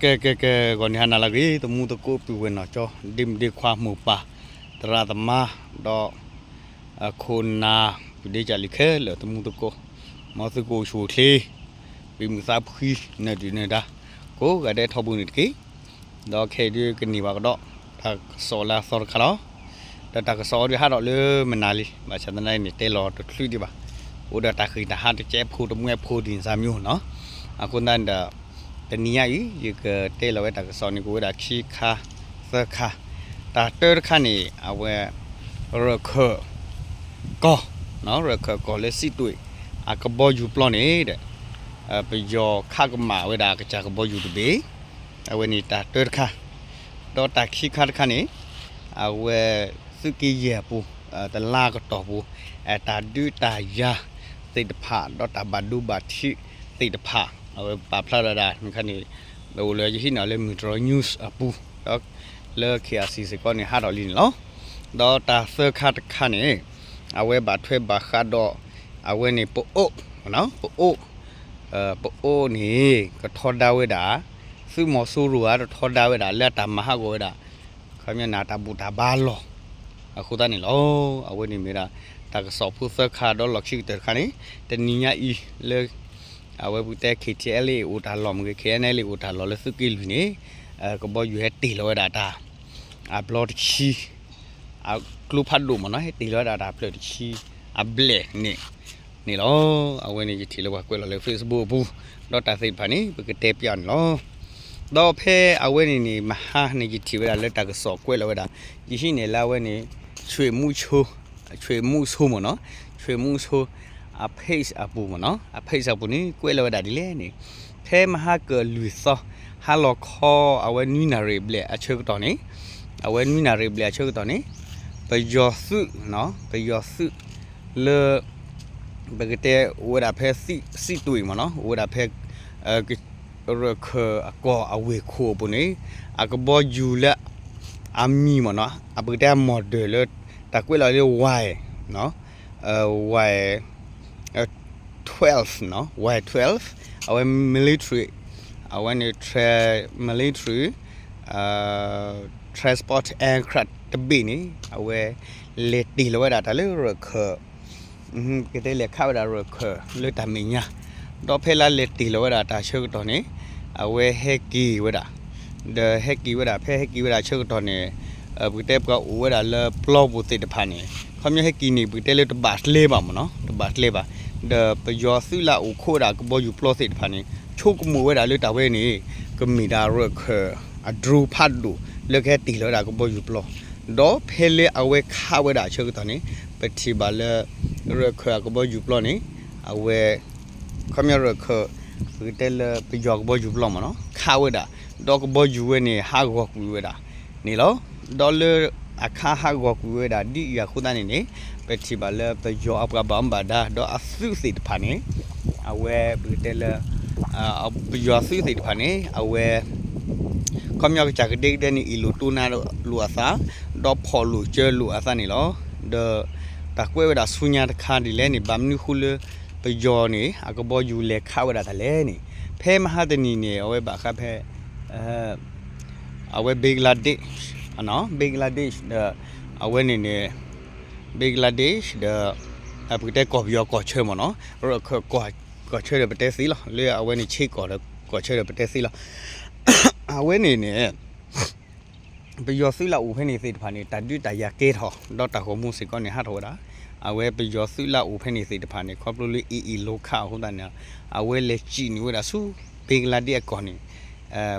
ကဲ ကဲ ကဲ ဂီၤနံၤဟါနၤလၢအဂ့ၤ သမူသကိးပုၢ်ဝဲၢ်နီၢ်ကၠီ ဒ့မုၣ်ဒ့ခွါ မိၢ်ပၢ် သရၣ်သမါ ဒီး ခိၣ်နၢ် ပဒ့ကၢ်လံၤခဲလၢာ် သမူသကိး မ်သုကအိၣ်ဆူၣ်အိၣ်ချ့ ပှ့ၤမုာ်သးဖှံ နၢၤဒုၣ်နၢၤဒါ ကိးဂၤဒဲးထီဘိန့ၣ်တက့ၢ်. ဒီးခဲအံၤဒုးကန့ၢ်ဘၣ်ကဒီး တၢ်ကစီၣ်လၢအသီတခါလီၤ. ဒီးတၢ်ကစီၣ်အံၤဒုးဟးထီၣ်လၢမနၤလံ ဘၣ်ဆၣ်သနာ်က့န့ၣ် တဲလီၤတချုးဒံးဘၣ်. အိၣ်ဒီးတၢ်ဃံးတၢ်ဟးတကဲးဖိတမှဲးဖိဒ်န့ၣ်စၢ်မံၤနီၤ. အဃိသတးဒီး တနံၤညါအံၤ ယကတဲလီၤဝဲတၢ်ကစီၣ်န့ၣ် ကအိၣ်ဝဲဒၣ်ခံခါ သၢခါ, တၢ်တၢတခါန့ၣ် အဝဲ ရၢၢ်ခၢၣ်ကီၢ် ရၢၢ်ခၢၣ်ကီၢ်လၢစံးတွ့ၣ် အကဘီယူၤပျီန့ၣ်ဒီး ပယီၤခးကမၣ်ဝဲဒၣ်အကစၢ်ကဘီယူၤတဘ့ၣ်, အဝဲန့ၣ်တၢ်တၢတခါ, ဒီးတၢ်ခံခါတခါန့ၣ် အဝဲ သုးက့ယဲၢ်အပူၤ တလါကတီၢ်ပူၤ တၢ်ဒုးတၢ်ယၤသ့ၣ်တဖၣ် ဒီးတၢ်ဘၣ်ဒိဘၣ်ထံးသ့ၣ်တဖၣ် အဝဲပာ်ဖျါထီၣ်ဝဲဒၣ်န့ၣ်ခါန့ၣ် အိၣ်လၢယဟံးန့ၢ်လၢ Metro News အပူၤ ဒီးလၢ KIC စ့ၢ်ကီးန့ၣ် ဟးထီၣ်လံန့ၣ်လီၤ. ဒီးတၢ်သၢခါတခါန့ၣ် အဝဲဘၣ်ထွဲဘၣ်ဃးဒီး အဝဲန့ၣ် ပအိၣ် ပအိၣ် ပအိၣ်န့ၣ် ကထီဒါဝဲဒၣ် သုးမီၤစိရိၤဧါ တထီဒါဝဲဒၣ် လၢအတၢ်မၤဟးဂီၤဝဲဒၣ် ခီပညီန့ၣ် တၢ်ဘူၣ်တၢ်ဘါလီၢ် အဃိသတးန့ၣ်လီၤ. အဝဲန့ၣ်မ့ၢ်ဒၣ် တၢ်ကစီၣ်ဖိသၢခါ ဒီးလီၢ်ခံကတၢၢ်တခါန့ၣ် တနံၤညါအံၤလၢ အဝဲပကတဲ KTLA အိၣ်တၢ်လီၢ်မ့ၢ်ဂ့ၤ KNLA အိၣ်တၢ်လီၢ်လၢသုးက့လွံၢ်န့ၣ် ကဘီယူၤဟဲတ့ၢ်လီၤဝဲဒၣ်တၢ် အဘျီတဆံ အကျိဖးဒိၣ်မ့ၢ်နီၤ ဟဲတ့ၢ်လီၤဝဲဒၣ်တၢ်ဖျၢၣ်တဆံ အဘျဲၣ်န့ၣ် န့ၣ်လီၤ. အဝဲန့ၣ်ယထံၣ်လၢပှၤကွဲးလီၤလၢ Facebook အပူၤ ဒီးတၢ်သ့ၣ်တဖၣ်န့ၣ် ပကတဲပျီန့ၣ်လီၤ. ဒီးဖဲအဝဲန့ၣ်န့ၣ် မဟါန့ၣ် ယထံၣ်ဝဲဒၣ်လၢတၢ်ကစီၣ်ကွဲးလီၤဝဲဒၣ် ယဟံးန့ၢ်လၢအဝဲန့ၣ် ဆွေမူဆိ ဆွေမူဆိမ့ၢ်နီၤ ဆွေမူဆိ အ page အပူၤမ့ၢ်နီၤ အ page အပူၤန့ၣ် ကွဲးလီၤဝဲဒၣ်ဒ်လဲၣ်န့ၣ် ဖဲမဟါကၢၣ်လွံၢ်သီ ဟါလီၤခီ အဝဲနွံနၣ်ရံၣ်ဘျဲၣ်အဆၢကတီၢ်န့ၣ် အဝဲနွံနၣ်ရံၣ်ဘျဲၣ်အဆၢကတီၢ်န့ၣ် ပယီၤသုး ပယီၤသုး လၢ ပကတဲအိၣ်ဝဲဒၣ်ဖဲ စံးတွ့ၣ်မ့ၢ်နီၤ အိၣ်ဝဲဒၣ်ဖဲ ရၢၢ်ခၢၣ်အကီၢ်အဝ့ၢ်ခိၣ်အပူၤန့ၣ် အကဘီယူၤလၢ အမံၤမ့ၢ်နီၤ အပကတဲအမီၢ်ဒၢၣ်လၢ တၢ်ကွဲးလီၤလၢ Y Y twelve နီၤ Y twelve အဝဲ military အဝဲန့ၣ် military transport aircraft တဘ့ၣ်န့ၣ် အဝဲ လဲၤတ့ၢ်လီၤဝဲဒၣ်တၢ်လၢရၢၢ်ခၢၣ် ကတဲလဲၤခးဝဲဒၣ်ရၢၢ်ခၢၣ်လၢတၢ်မဲာ်ညါ ဒီးဖဲလၢလဲၤတ့ၢ်လီၤဝဲဒၣ်တၢ်ဆၢကတီၢ်န့ၣ် အဝဲဟဲက့ၤဝဲဒၣ် ဒီးဟဲက့ၤဝဲဒၣ် ဖဲဟဲက့ၤဝဲဒၣ်ဆၢကတီၢ်န့ၣ် ပကတဲပှၤအိၣ်ဝဲဒၣ်လၢပျီပူၤသ့ၣ်တဖၣ်န့ၣ် ခီပညီဟဲက့ၤန့ၣ် ပကတဲလၢတဘၣ်ကျဲဘၣ်မ့ၢ်နီၤ တဘၣ်ကျဲဘၣ် ဒီးပယီၤသုးလၢအအိၣ်ခိးဝဲဒၣ်ကဘီယူၤပျီသ့ၣ်တဖၣ်န့ၣ် ဆိကမိၣ်ဝဲဒၣ်လၢတၢ်ဝဲန့ၣ် ကမ့ၢ်ဒၣ်ရၢၢ်ခၢၣ်အ drone ဖးဒိၣ် လၢကဟဲတ့ၢ်လီၤဝဲဒၣ်ကဘီယူၤပျီ ဒီးဖဲလၢအဝဲခးဝဲဒၣ်အဆၢကတီၢ်န့ၣ် ပထံၣ်ဘၣ်လၢ ရၢၢ်ခၢၣ်အကဘီယူၤပျီန့ၣ် အဝဲ ခီပညီရၢၢ်ခၢၣ် ပကတဲလၢပယီၤကဘီယူၤပျီမ့ၢ်နီၤ ခးဝဲဒၣ် ဒီးကဘီယူၤဝဲန့ၣ် ဟးဂီၤကွံာ်ဝဲဒၣ်န့ၣ်လီၤ. ဒီးလၢအခါဟးဂီၤကွံာ်ဝဲဒၣ်ဒ်အံၤအဃိသတးန့ၣ်န့ၣ် ပထံၣ်ဘၣ်လၢပယီၤအပှၤဘၣ်မူဘၣ်ဒါ ဒီးအသုးသ့ၣ်တဖၣ်န့ၣ် အဝဲပကတဲလၢ ပယီၤသုးသ့ၣ်တဖၣ်န့ၣ် အဝဲ ခီပညီကစၢ်ကဒဲကဒဲန့ၣ် အ့ၣ်လိာ်တိၢ်နါလိာ်အသး ဒီးဖီၣ်လိာ်စၢၤလိာ်အသးန့ၣ်လီၤ. ဒီးတၢ်ကွဲးဝဲဒၣ်ဆူညါတခါဒ်လဲၣ်န့ၣ် ဘၣ်မနုၤဃိလၢ ပယီၤန့ၣ် အကဘီယူၤလဲၤခးဝဲဒၣ်တၢ်လဲၣ်န့ၣ် ဖဲမဟါတနံၤန့ၣ် အဝဲဘၣ်ဃးဖဲ အဝဲ Bangladesh Bangladesh ဒီး အဝဲန့ၣ်န့ၣ် Bangladesh ဒီး ပကတဲကီၢ်ပယီၤကီၢ်ဆၢမ့ၢ်နီၤ ရၢၢ်ခၢၣ်ကီၢ်ဆၢဒီးပတဲသ့လီၤ လၢအဝဲန့ၣ်ဆ့ကီၢ်ဒီးကီၢ်ဆၢဒီးပတဲသ့လီၤ. အဝဲန့ၣ်န့ၣ် ပယီၤသုးလၢအအိၣ်ဖဲန့ၣ်သ့ၣ်တဖၣ်န့ၣ် တၢ်ဒုးတၢ်ယၤကဲထီၣ် ဒီးတၢ်ဂီၤမူစ့ၢ်ကီးန့ၣ် ဟးထီၣ်ဝဲဒၣ် အဝဲပယီၤသုးလၢအအိၣ်ဖဲန့ၣ်သ့ၣ်တဖၣ်န့ၣ် ခီဖျိလၢအ့ၣ်အ့ၣ်လိၤခးအဃိသတးန့ၣ် အဝဲလဲၤစံၣ်န့ၢ်ဝဲဒၣ်ဆူ Bangladesh အကီၢ်န့ၣ်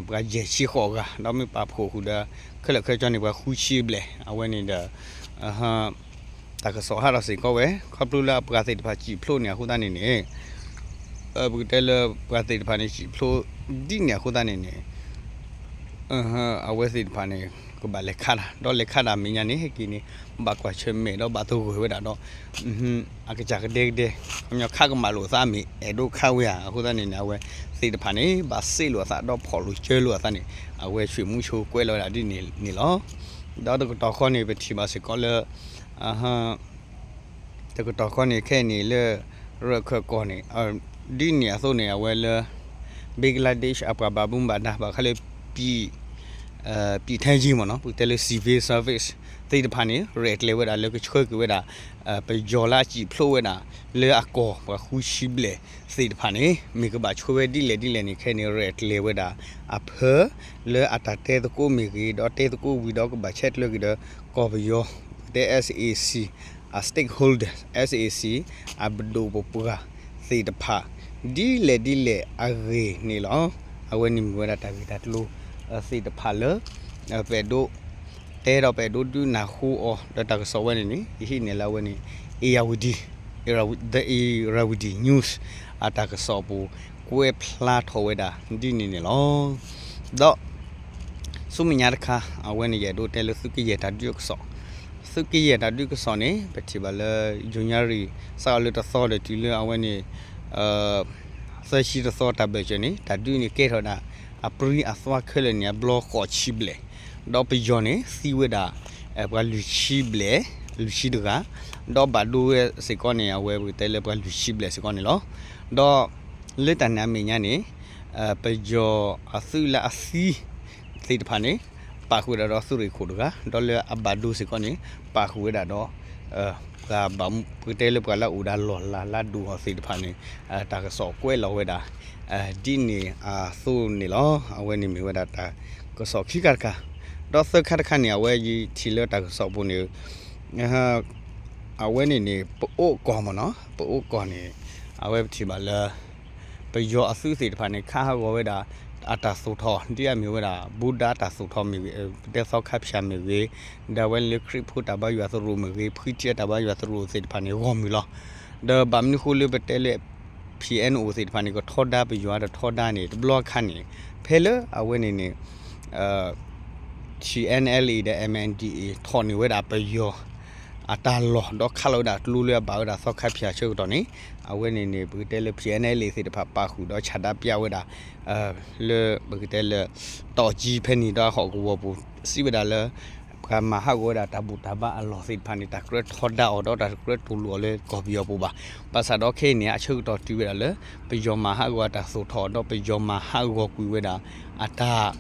ပှၤယဲၢ်ဆံဃိးဂၤ ဒီးမ့ၢ်ပာ်ဖှိၣ်ဃုာ်ဒီး ခဲလၢာ်ခဲဆ့န့ၣ် ပှၤဃုဆံဘျဲၣ် အဝဲန့ၣ်ဒီး တၢ်ကစီၣ်ဟးထီၣ်စ့ၢ်ကီးဝဲ ခီဖျိလၢအပှၤသ့ၣ်တဖၣ်စံၣ်ဖျိးန့ၣ်အဃိသတးန့ၣ်န့ၣ် ပကတဲလၢပှၤသ့ၣ်တဖၣ်န့ၣ် စံၣ်ဖျိးဒ်န့ၣ်အဃိသတးန့ၣ်န့ၣ် အဝဲသ့ၣ်တဖၣ်န့ၣ် ကဘၣ်လဲၤခးတၢ် ဒီးလဲၤခးတၢ်မဲာ်ညါန့ၣ် ဟဲက့ၤန့ၣ် ဘၣ်ကွၢ်ဆၢၣ်မဲာ်ဒီးဘၣ်သဂၢၢ်ဝဲဒၣ်ဒီး အကစၢ်ကဒဲကဒဲ ခီပညီခးကမၣ်လိာ်အသးမ့ၢ်အဲၣ်ဒိးခးဝဲဧါ အဃိသတးန့ၣ်န့ၣ် အဝဲသ့ၣ်တဖၣ်န့ၣ် ဘၣ်စ့လိာ်အသးဒီးဖီၣ်လိာ်စၢၤလိာ်အသးန့ၣ် အဝဲဆွေမူဆိကွဲးလီၤဝဲဒၣ်ဒ်န့ၣ်န့ၣ်လီၤ. ဒီးတကတီၢ်ဃီန့ၣ် ပထံၣ်ဘၣ်စ့ၢ်ကီးလၢ တကတီၢ်ဃီန့ၣ် ခဲအံၤန့ၣ်လၢ ရၢၢ်ခၢၣ်ကီၢ်န့ၣ် ဒ်န့ၣ်အသိးန့ၣ် အဝဲလၢ Bangladesh အပှၤဘၣ်မူဘၣ်ဒါ ဘၣ်ဃးလၢ ပ ပြည်ထဲရေးမ့ၢ်နီၤ ပကတဲလၢ civil service သ့ၣ်တဖၣ်န့ၣ် ရဲၣ်ကျဲၤဝဲဒၣ်လၢကဆှၢက့ၤဝဲဒၣ် ပယီၤလၢအစံၣ်ဖျိးဝဲဒၣ် လၢအကီၢ်ပှၤဃုဆံဘျဲၣ်သ့ၣ်တဖၣ်န့ၣ် မ့ၢ်ကဘၣ်ဆှၢဝဲဒ်လဲၣ်ဒ်လဲၣ်န့ၣ် ခဲအံၤန့ၣ် ရဲၣ်ကျဲၤဝဲဒၣ်အဖၢ လၢအတၢ်တဲသကိးမ့ၢ်ဂ့ၤ ဒီးတဲသကိးဝံၤဒီးကဘၣ်ဆဲးကျၢက့ၤဒီး ကီၢ်ပယီၤ ပကတဲ SAC အ stakeholder SAC အပဒိၣ်ပပှၢ်သ့ၣ်တဖၣ် ဒ်လဲၣ်ဒ်လဲၣ်အဂ့ၢ်န့ၣ်လီၤ. အဝဲန့ၣ်မ့ၢ်ဝဲဒၣ်တၢ်ဂ့ၢ်တၢ်ကျိၤသ့ၣ်တဖၣ်လၢ ပအဲၣ်ဒိး တဲဒီးပအဲၣ်ဒိးဒုးနၢ်ဟူအီၤ ဒီးတၢ်ကစီၣ်ဝဲန့ၣ်န့ၣ် ယဟံးန့ၢ်လၢအဝဲန့ၣ် Irrawaddy, Irraw- The Irrawaddy News အတၢ်ကစီၣ်အပူၤ ကွဲးဖျါထီၣ်ဝဲဒၣ်ဒ်န့ၣ်န့ၣ်လီၤ. ဒီး ဆူမဲာ်ညါတခါ အဝဲန့ၣ်ယအဲၣ်ဒိးတဲလၢသုးကယဲၢ်တၢ်ဒုးအကစီၣ်, သုးကယဲၢ်တၢ်ဒုးကစီၣ်န့ၣ် ပထံၣ်ဘၣ်လၢ ယိၤညါရံၣ် စးထီၣ်လၢတသီဒီးတုၤလၢအဝဲန့ၣ် သၢဆံတသီတၢ်ဘၢၣ်စၢၤန့ၣ် တၢ်ဒုးန့ၣ်ကဲထီၣ်ဝဲဒၣ် အပြံအသွါခဲလၢာ်န့ၣ် အဘျီဃိးဆံဘျဲၣ်, ဒီးပယီၤန့ၣ် သံဝဲဒၣ် ပှၤလွံၢ်ဆံဘျဲၣ်, လွံၢ်ဆံတဂၤ, ဒီးဘၣ်ဒိဝဲစ့ၢ်ကီးန့ၣ် အဝဲပကတဲလၢပှၤလွံၢ်ဆံဘျဲၣ်စ့ၢ်ကီးန့ၣ်လီၤ. ဒီးလၢတၢ်န့ၣ်အမဲာ်ညါန့ၣ် ပယီၤအသုးလၢအသံသ့ၣ်တဖၣ်န့ၣ် ပာ်ဃုာ်ဝဲဒၣ်ဒီးသုးရ့ၣ်ခိၣ်တဂၤ, ဒီးလၢအဘၣ်ဒိစ့ၢ်ကီးန့ၣ် ပာ်ဃုာ်ဝဲဒၣ်ဒီး ပှၤဘၣ် ပကတဲလၢပှၤလၢအအိၣ်ဒီးလီၢ်လၤလၢအဒိၣ်အီၤသ့ၣ်တဖၣ်န့ၣ် တၢ်ကစီၣ်ကွဲးလီၤဝဲဒၣ် ဒ်န့ၣ်အသိးန့ၣ်လီၤ. အဝဲန့ၣ်မ့ၢ်ဝဲဒၣ်တၢ်ကစီၣ်ခံခါတခါ, ဒီးသၢခါတခါန့ၣ် အဝဲယထံၣ်လၢတၢ်ကစီၣ်ပူၤန့ၣ် အဝဲန့ၣ်န့ၣ် ပအိးကီၢ်မ့ၢ်နီၤ, ပအိးကီၢ်န့ၣ် အဝဲပထံၣ်ဘၣ်လၢ ပယီၤအသုးသ့ၣ်တဖၣ်န့ၣ် ခးဟးဂီၤဝဲဒၣ် အတၢ်သိၣ်ထီၣ် ဒ်အမ့ၢ်ဝဲဒၣ် ဘူဒၣ်တၢ်သိၣ်ထီၣ်မ့ၢ်ဂ့ၤ, ပတဲသီခါဖၠၣ်မ့ၢ်ဂ့ၤ, ဒီးအဝဲလၢခရံာ်ဖိတၢ်ဘါယွၤသရိာ်မ့ၢ်ဂ့ၤ, ဖှံထံအတၢ်ဘါယွၤသရိာ်သ့ၣ်တဖၣ်န့ၣ် ဂီၢ်မုၢ်လီၤ. ဒီးဘၣ်မနုၤဃိလၢပတဲလၢ P N O သ့ၣ်တဖၣ်န့ၣ် ကထီဒါပယီၤတထီဒါန့ၣ် တဘျီအခါန့ၣ် ဖဲလၢအဝဲန့ၣ်န့ၣ် T N L A ဒီး M N D A ထီၣ်န့ၢ်ဝဲဒၣ်ပယီၤ အတၢ်လီၢ် ဒီးခးလီၤဝဲဒၣ်ကျိလၢအဘၣ်ဝဲဒၣ်သီခါဖၠၣ်ဆၢကတီၢ်န့ၣ် အဝဲန့ၣ်န့ၣ် ပကတဲလၢ P N L A သ့ၣ်တဖၣ်ပာ်ဃုာ်ဒီးဆန္ဒပြဝဲဒၣ် လၢပကတဲလၢ တီၣ်ကံဖဲန့ၣ်ဒီးအဟီၣ်ကဝီၤပူၤ စံးဝဲဒၣ်လၢ ပှၤမၤဟးဂီၤဝဲဒၣ်တၢ်ဘူၣ်တၢ်ဘါအလီၢ်သ့ၣ်တဖၣ်န့ၣ် တၢ်ကြၢးထီဒါအီၤဒီးတၢ်ကြၢးတူၢ်လိာ်အီၤလၢကီၢ်ပယီၤပူၤဘၣ်. ဘၣ်ဆၣ်ဒီးခဲအံၤန့ၣ် အဆၢကတီၢ်တုၤဝဲဒၣ်လၢ ပယီၤမၤဟးဂီၤအတၢ်သိၣ်ထီၣ် ဒီးပယီၤမၤဟးဂီၤကွံာ်ဝဲဒၣ် အတၢ်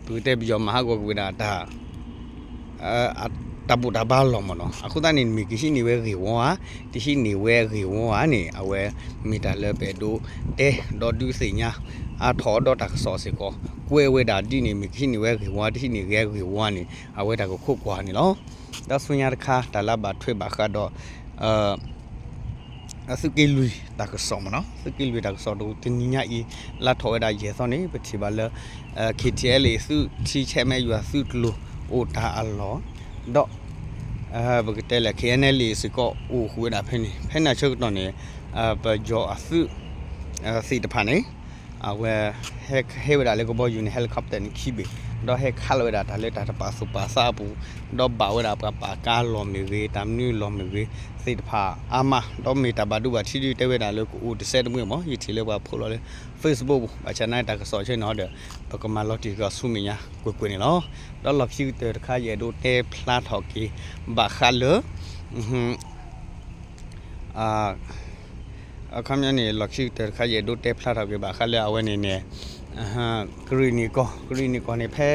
ပကတဲပယီၤမၤဟးဂီၤကွံာ်ဝဲဒၣ်တၢ် တၢ်ဘူၣ်တၢ်ဘါလီၢ်မ့ၢ်နီၤ. အဃိသတးန့ၣ် မ့ၢ်ကဟံးန့ၢ်ဝဲဂ့ၢ်ဝီဧါ, တဟံးန့ၢ်ဝဲဂ့ၢ်ဝီဧါန့ၣ် အဝဲမ့ၢ်တၢ်လၢပအဲၣ်ဒိးတဲ ဒီးဒုးသ့ၣ်ညါ အါထီၣ်ဒီးတၢ်ကစီၣ်စ့ၢ်ကီး ကွဲးဝဲဒၣ်ဒ်န့ၣ် မ့ၢ်ကဟံးန့ၢ်ဝဲဂ့ၢ်ဝီ တဟံးန့ၢ်ဝဲဂ့ၢ်ဝီန့ၣ် အဝဲတၢ်ကခိးကွၢ်န့ၣ်လီၤ. ဒီးဆူညါတခါ တၢ်လၢဘၣ်ထွဲဘၣ်ဃးဒီး အသုးက့လွံၢ်တၢ်ကစီၣ်မ့ၢ်နီၤ, သုးက့လွံၢ်တၢ်ကစီၣ်တနံၤညါအံၤ လါထီၣ်ဝဲဒၣ်ယဲၢ်သီန့ၣ် ပထံၣ်ဘၣ်လၢ K T L A သုးထံဆဲးမဲးယွၤသုးကျိၤအိၣ်တၢ်အလီၢ် ဒီး ပကတဲလၢ K N L A စ့ၢ်ကီးအိၣ်ဃုာ်ဝဲဒၣ်ဖဲန့ၣ် ဖဲန့ၣ်အဆၢကတီၢ်န့ၣ် ပယီၤအသုး သ့ၣ်တဖၣ်န့ၣ် အဝဲ ဟဲဝဲဒၣ်လၢကဘီယူၤန့ၣ် helicopter န့ၣ်ခံဘ့ၣ် ဒီးဟဲခးလီၤဝဲဒၣ်တၢ်လၢတၢ်တပာ်သူၣ်ပာ်သးအပူၤ ဒီးဘၣ်ဝဲဒၣ်ပှၤပာ်ကါလီၢ်မ့ၢ်ဂ့ၤ တၢ်မနုၤလီၢ်မ့ၢ်ဂ့ၤ သ့ၣ်တဖၣ်အါမး ဒီးမ့ၢ်တၢ်ဘၣ်ဒိဘၣ်ထံးဒုးတဲဝဲဒၣ်လၢကအိၣ်တစဲးတမှဲမ့ၢ် ယထံၣ်လၢပှၤဖိးလီၤလၢ Facebook ပူၤ ဘၣ်ဆၣ်နာ်တၢ်ကစီၣ်ဆၢန့ၣ်ဒီး ပကမၤလီၤတံၢ်ကီၢ်ဆူမဲာ်ညါကွ့ၢ်ကွ့ၢ်န့ၣ်လီၤ. ဒီးလီၢ်ခံကတၢၢ်တခါ ယအဲၣ်ဒိးတဲဖျါထီၣ်က့ၤ ဘၣ်ဃးလၢ အခီပညီန့ၣ် လီၢ်ခံကတၢၢ်တခါ ယအဲၣ်ဒိးတဲဖျါထီၣ်က့ၤဘၣ်ဃးလၢအဝဲန့ၣ်န့ၣ် ကရံၣ်နံၣ်ကီၢ် ကရံၣ်နံၣ်ကီၢ်န့ၣ်ဖဲ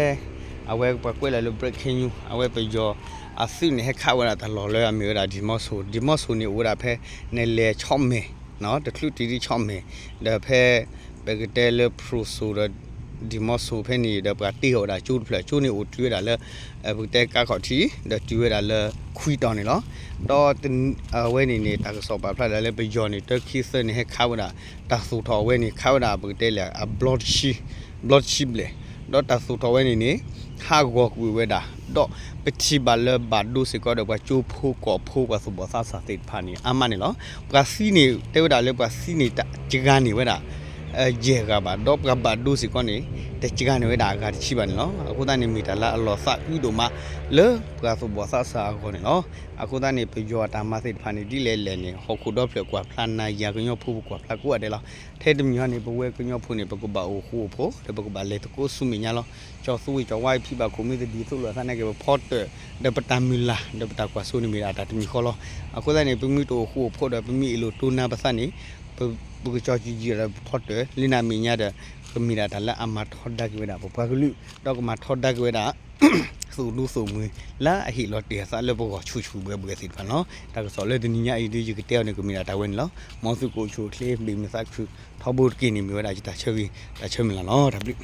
အဝဲပှၤကွဲးလီၤလၢ breaking news အဝဲပယီၤအသုးန့ၣ် ဟဲခးဝဲဒၣ်တၢ်လီၢ်လၢအမ့ၢ်ဝဲဒၣ် ဒံၣ်မီစိၤ ဒံၣ်မီစိၤန့ၣ်အိၣ်ဝဲဒၣ်ဖဲ နလဲၤဆီမဲာ် တချုးတံၢ်ဒံးဆီမဲာ် ဒီးဖဲ ပကတဲလၢဖရူစိၤဒီး ဒံၣ်မီစိၤဖဲန့ၣ် ဒီးပှၤတ့အီၤဝဲဒၣ်ကၠိတဖျၢၣ် ကၠိန့ၣ်အိၣ်တုၤဝဲဒၣ်လၢ ပကတဲကါခီၣ်ထံး ဒီးတုၤဝဲဒၣ်လၢခွံတီၤန့ၣ်လီၤ. ဒီးအဝဲန့ၣ်န့ၣ် တၢ်ကစီၣ်ပာ်ဖျါဒၣ်လၢပယီၤန့ၣ် တၢခံသၢန့ၣ် ဟဲခးဝဲဒၣ် တၢ်သူၣ်ထီၣ်အဝဲန့ၣ် ခးဝဲဒၣ်ပကတဲလၢအဘျီတဆံ ဘျီတဆံဘျဲၣ် ဒီးတၢ်သူၣ်ထီၣ်ဝဲန့ၣ်န့ၣ် ဟးဂီၤကွံာ်ဝဲဒၣ် ဒီးပထံၣ်ဘၣ်လၢဘၣ်ဒိစ့ၢ်ကီးဒီးပှၤကၠိဖိကီၢ်ဖိပှၤသူၣ်ဘီၣ်သးစၢ်သ့ၣ်တဖၣ်န့ၣ် အါမးန့ၣ်လီၤ. ပှၤသံန့ၣ် တဲဝဲဒၣ်လၢပှၤသံန့ၣ် တစှၤန့ၢ်ဝဲဒၣ် ယဲၢ်ဂၤဘၣ် ဒီးပှၤဘၣ်ဒိစ့ၢ်ကီးန့ၣ် တစှၤန့ၢ်ဝဲဒၣ်အဂၤတဆံဘၣ်န့ၣ်လီၤ. အဃိသတးန့ၣ် မ့ၢ်တၢ်လၢအလီၤသးအုးဒိၣ်မး လၢပှၤသူၣ်ဘီၣ်သးစၢ်အဂီၢ်န့ၣ်လီၤ. အဃိသတးန့ၣ် ပယီၤအတၢ်မၤသ့ၣ်တဖၣ်န့ၣ် ဒ်လဲၣ်လဲၣ်န့ၣ် ဟီၣ်ခိၣ်ဒီဖျၢၣ်ကွၢ်ဖျါ နၤယၤကညီဖိပကွၢ်ဖျါကိးဂၤဒဲးလီၤ. ထဲတမံၤဟီန့ၣ် ပဝဲကညီဖိန့ၣ် ပကဘၣ်အိၣ်ဃူအိၣ်ဖိး ဒီးပကဘၣ်လဲၤသကိးဆူမဲာ်ညါလီၤ. ကၠီၤသူဝံၣ်ကၠီၤဝါအံၤ ဖံးဘၣ်ခိၣ်မ့ၢ်သဒံးသိးလိာ်အသးနာ်က့ ပဖီတၢၣ် ဒီးပတၢ်မုၢ်လၢ် ဒီးပတၢ်ကွၢ်စိန့ၣ်မ့ၢ်ဒၣ်တၢ်တမံၤဃီလီၤ. အဃိသတးန့ၣ် ပမ့ၢ်တအိၣ်ဃူအိၣ်ဖိးဒီး ပမ့ၢ်အ့ၣ်လိာ်တိၢ်နါပသးန့ၣ် ပကကၠီၤကံၤကံၤဒီးပဖီတၢၣ် လၢနၤမဲာ်ညါဒီး ကမ့ၢ်ဒၣ်တၢ်လၢအမၤထီဒါက့ၤဝဲဒၣ်ပပှၤကလုာ် ဒီးကမၤထီဒါက့ၤဝဲဒၣ် သုးဒူသုးမုၢ် လၢအဟ့ၣ်လီၤတဲာ်အသးလၢပဂီၢ်ဆူၣ်ဆူၣ်ဘှဲဘှဲသ့ၣ်တဖၣ်န့ၣ်လီၤ. တၢ်ကစီၣ်လၢတနံၤညါအံၤဒ်ယကတဲအီၤန့ၣ် ကမ့ၢ်ဒၣ်တၢ်ဝဲန့ၣ်လီၤ. မ်သုကအိၣ်ဆူၣ်အိၣ်ချ့ ဘၣ်မုာ်သးခု ထီဘိတက့ၢ်န့ၣ် မ့ၢ်ဝဲဒၣ်ယတၢ်ဆၢဂ့ၤတၢ်ဆၢမုၢ်လၢ်လီၤ. တၢ်ဘျုး